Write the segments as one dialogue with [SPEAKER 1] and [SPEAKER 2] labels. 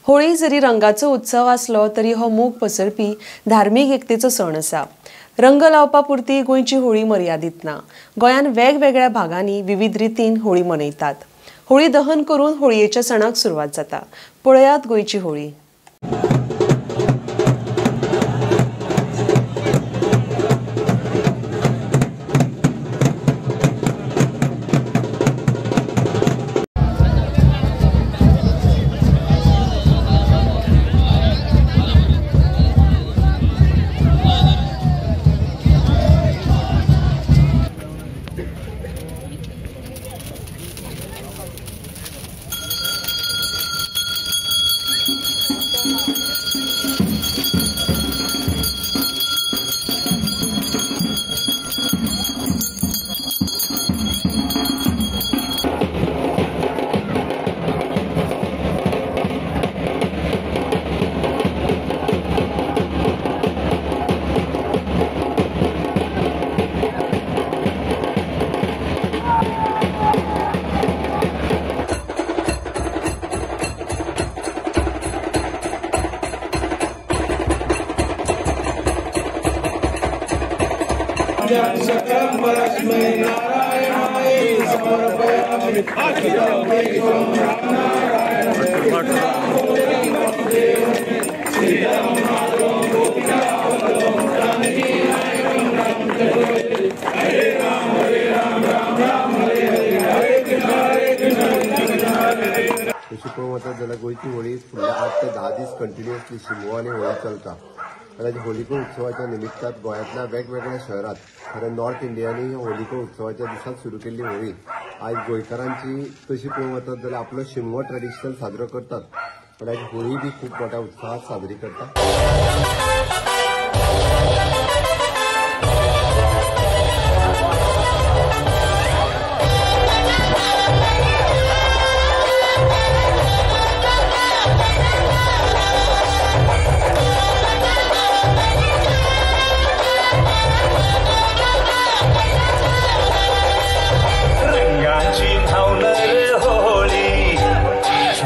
[SPEAKER 1] होळी जरी रंगाचो उत्सव आसलो तरी हो मोग पसरपी धार्मीक एकतेचो सण आसा। रंग लावपा पुरती गोंयची होळी मर्यादीत ना। गोंयान वेगवेगळ्या भागांनी विविध रितीन होळी मनयतात। होळी दहन करून होळयेच्या सणाक सुरवात जाता। पळयात गोंयची होळी।
[SPEAKER 2] तशी पळोवंक वचत जाल्यार गोंयची होळी फुडल्या 8 ते 10 दीस कंटिन्युअसली शिमगो आनी होळी चलता। आनी होलिका उत्सवाच्या निमित्तान गोंयांतल्या वेगवेगळ्या शहरांत खरें नॉर्थ इंडियांनी होलिका उत्सवाच्या दिसात सुरू केल्ली होळी आज गोंयकारांची तशी पळोवंक वचत जाल्यार आपलो शिमगो ट्रेडिशनल साजरो करतात, पण आज होळी बी खूब मोठ्या उत्साहात साजरी करतात।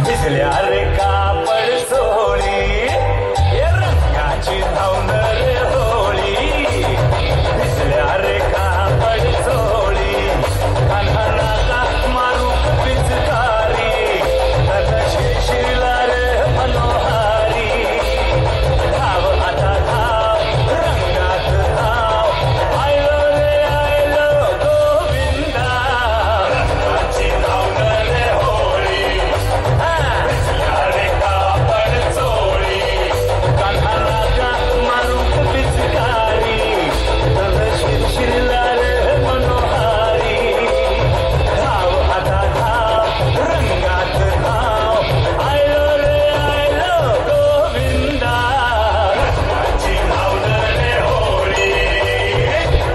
[SPEAKER 3] भिजल्या रे कापड चोळी।